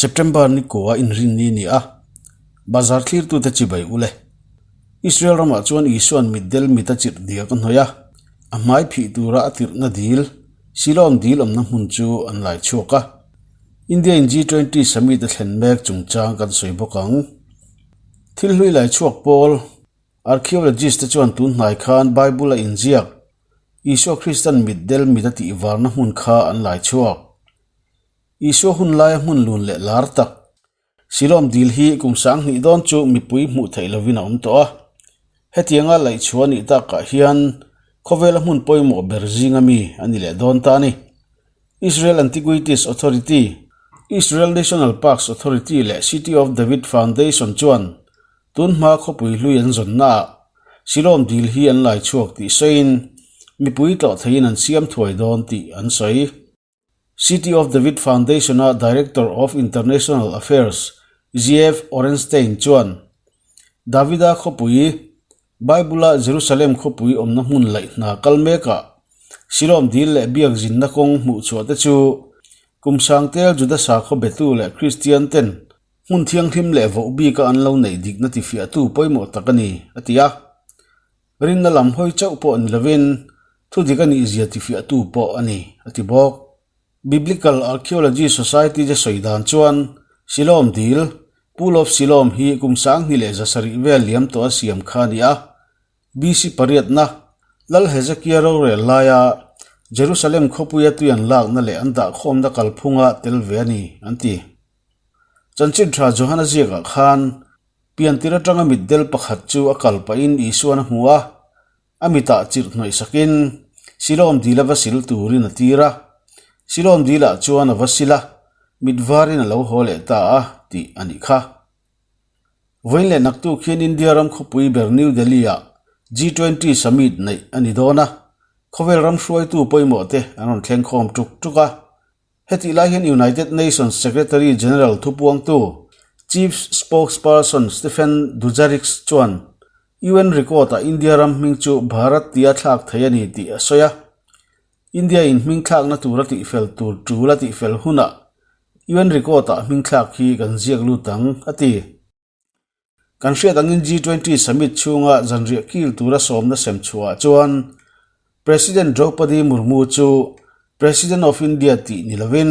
September ni kua inrinni ni a, bazar thlirtute chibai u le. Israel ramah chuan Isua'n mitdel mit a chirh diak a hnawih a, a hmai phih tura a tirhna dil, Siloam dil awmna hmun chu an lai chhuak a. India in G20 summit a thlen mek chungchang kan sawi bawk ang. Thil hlui lai chhuak pawl, Archaeologist te chuan tun hnai khan Bible a inziak, Isua Kristan mitdel mit a tihvarna hmun kha an lai chhuak. Isua hun laia hmun lun leh lar tak, Siloam dil hi kum 2000 dawn chu mipui hmuh theih lovin a awm tawh a. Hetianga laihchhuah nih takah hian khawvela hmun pawimawh ber zinga mi a ni leh dawn ta a ni. Israel Antiquities Authority, Israel National Parks Authority leh City of David Foundation chuan tun hma khawpui hlui an zawnnaah Siloam dil hi an laichhuak tih sawiin mipui tlawh theihin an siam thuai dawn tih an sawi. City of David Foundation-a Director of International Affairs Zeev Orenstein chuan, Davida khawpui, Bible-a Jerusalem khawpui awmna hmun laih hna kal mekah Siloam dil leh biak zinna kawng hmuh chhuah te chu kum sangtel Juda sakhaw betu leh Kristian ten hmun thianghlim leh voh bika an lo neih dikna tifiahtu pawimawh tak a ni, a ti a. Rinna lam hawi chauh pawh ni lovin thu dik a nih zia tifiahtu pawh a ni, a ti bawk. Biblical Archaeology Society te sawi dan chuan Siloam dil, Pool of Siloam, hi kum 2170 vel liam tawh a siam kha a ni a. BC pariatna, Lal Hezekia rorel laia Jerusalem khawpuia tui an lakna leh an dahkhawmna kalphunga tel ve a ni, an ti. Chanchin tha Johana ziakah khan Piantir atanga mitdel pakhat chu a kal pahin Isuan a hmu a, a mitah chirh hnawih sakin Siloam dil a va sil turin a tir a. Siloam dilah chuan a va sil a, mit varin a lo haw leh ta a tih a nih kha. Vawiin leh naktuk hian India ram khawpui ber New Delhi-ah G20 Summit neih a ni dawn a, khawvel ram hruaitu pawimawh te an rawn thleng khawm tuk tuk a. Hetih lai hian United Nations Secretary General thupuangtu Chief Spokesperson Stephen Dujarric chuan UN record-ah India ram hming chu Bharat tia thlak thei a ni tih a sawi a. India in hming thlakna tura tihfel tur tul a tihfel hunah UN record-ah hming thlak hi kan ziak lut ang, a ti. Kan hriat angin G20 Summit chhunga zanriah kil tura sawmna sem chhuahah chuan President Droupadi Murmu chu President of India tih ni lovin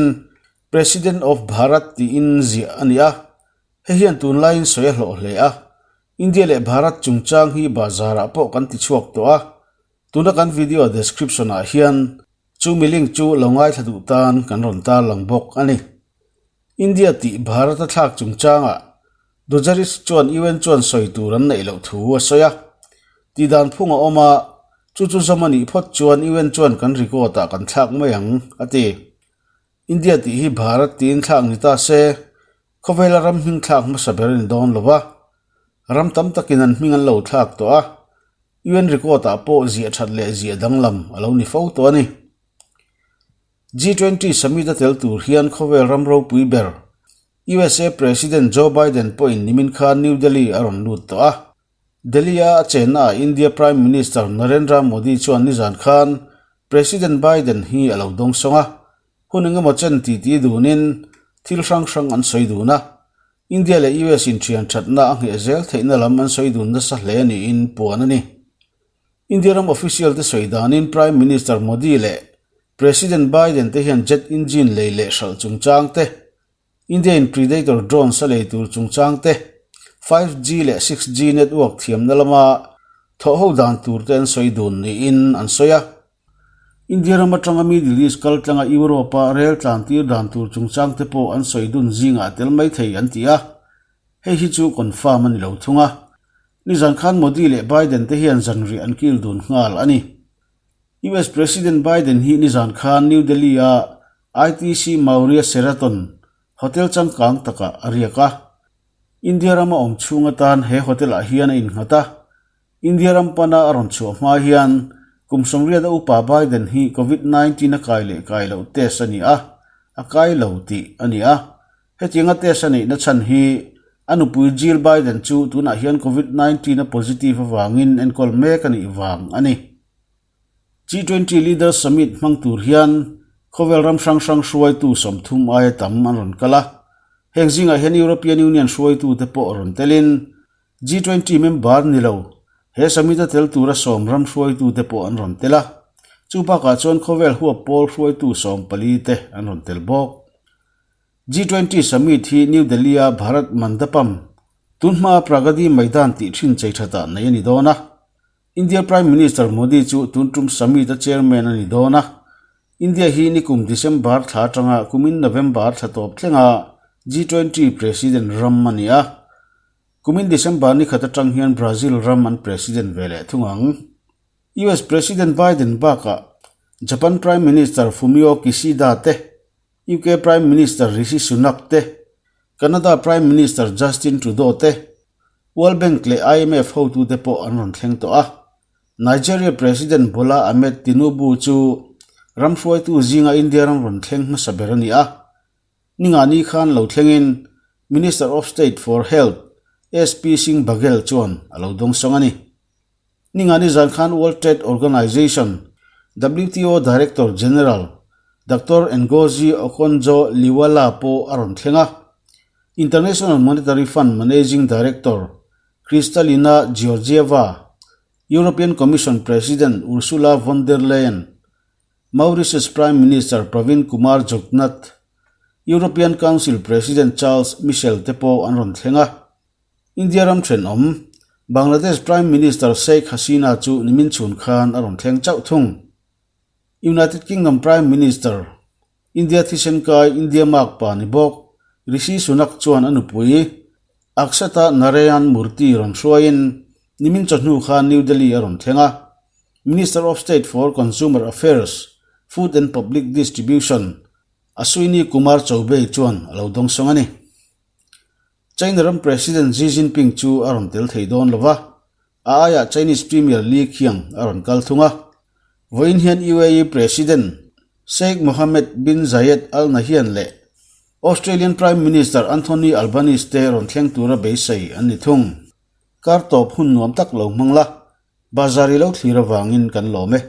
President of Bharat tiin ziah a ni a. Hei hian tunlaiin sawi a hlawh hle a. India leh Bharat chungchang hi bazarah pawh kan ti chhuak tawh a. Tuna kan video description ah hian chumi link chu lo ngaithla duh tan kan rawn tarlang bawk a ni. India tih Bharat a thlak chungchangah Dujarric chuan UN chuan sawi tur an neih loh thu a sawi a. Tihdan phung a awm a, chu chu zawm a nih phawt chuan UN chuan kan record ah kan thlak mai ang, a ti. India tih hi Bharat tiin thlak ni ta se, khawvela ram hming thlak hmasa ber a ni dawn lo va. Ram tam takin an hming an lo thlak tawh a, UN record ah pawh ziah that leh ziah danglam a lo ni fo tawh a ni. G20 Summit a tel tur hian khawvel ram ropui ber USA President Joe Biden pawhin nimin khan New Delhi a rawn lut tawh a. Delhi-a a chennaah India Prime Minister Narendra Modi chuan nizan khan President Biden hi a lo dawng sawng a, hun engemaw chen titi dunin thil hrang hrang an sawi dun a. India leh US inthian thatna a ngheh zel theihna lam an sawi dun nasa hle niin puan a ni. India ram official te sawi danin Prime Minister Modi leh President Biden te hian jet engine lei leh hralh chungchang te, India in Predator drones a lei tur chungchang te, 5G leh 6G network thiamna lama thawhho dan tur te an sawi dun niin an sawi a. India ram atanga Middle East kal tlanga Europe-a rel tlan tir dan tur chungchang te pawh an sawi dun zingah a tel mai thei an ti a, hei hi chu confirm a ni lo thung a. Nizan khan Modi leh Biden te hian zanriah an kil dun nghal a ni. US President Biden hi nizan khan New Delhi-a ITC Maurya Sheraton hotel changkang takah a riak a. India rama awm chhung atan he hotel-ah hian a innghat a. India ram pana a rawn chhuah hma hian kum 80 a upa Biden hi Covid-19 a kai leh kai loh test a ni a, a kai lo tih a ni a. Hetianga test a neihna chhan hi a nupui Jill Biden chu tunah hian Covid-19 a positive avangin enkawl mek a nih vang a ni. G20 Leaders Summit hmang tur hian khawvel ram hrang hrang hruaitu 30 aia tam an rawn kal a. Heng zingah hian European Union hruaitute pawh rawn telin G20 member ni lo, he summit-a tel tura sawm ram hruaitute pawh an rawn tel a. Chu bakah chuan khawvel huap pawl hruaitu 14 te an rawn tel bawk. G20 summit hi New Delhi-a Bharat Mandapam, tunhmaa Pragati Maidan tih thin chei thatah nei a ni dawn a. India Prime Minister Modi chu tun tum summit-a chairman a ni dawn a. India hi nikum December thla atanga kumin November thla tawp thlenga G20 president ram a ni a. Kumin December ni khat atang hian Brazil ram an president ve leh thung ang. US President Biden bakah Japan Prime Minister Fumio Kishida te, UK Prime Minister Rishi Sunak te, Canada Prime Minister Justin Trudeau te, World Bank leh IMF hotute pawh an rawn thleng tawh a. Nigeria President Bola Ahmed Tinubu chu ram hruaitu zinga India ram rawn thleng hmasa ber a ni a. Ningani khan lo thlengin Minister of State for Health SP Singh Baghel chuan a lo dawngsawng a ni. Ningani zan khan World Trade Organization, WTO, Director General Doctor Ngozi Okonjo-Iweala pawh a rawn thleng a. International Monetary Fund Managing Director Kristalina Georgieva, European Commission President Ursula von der Leyen, Mauritius Prime Minister Pravind Kumar Jugnauth, European Council President Charles Michel te pawh an rawn thleng a. India ram thenawm, Bangladesh Prime Minister Sheikh Hasina chu nimin chhun khan a rawn thleng chauh thung. United Kingdom Prime Minister, India thisen kai India makpa ni bawk Rishi Sunak chuan a nupui Akshata Narayan Murthy rawn hruaiin nimin chawhnu khan New Delhi a rawn thleng a. Minister of State for Consumer Affairs, Food and Public Distribution, Ashwini Kumar Choubey chuan a lo dawngsawng a ni. China ram President Xi Jinping chu a rawn tel thei dawn lo va, a aiah Chinese Premier Li Qiang a rawn kal thung a. Vawiin hian UAE President Sheikh Mohammed bin Zayed Al Nahyan leh Australian Prime Minister Anthony Albanese te rawn thleng tura beisei an ni thung. Kar tawp hun nuam tak lo hmang la, Bazar i lo thlir avangin kan lawm e.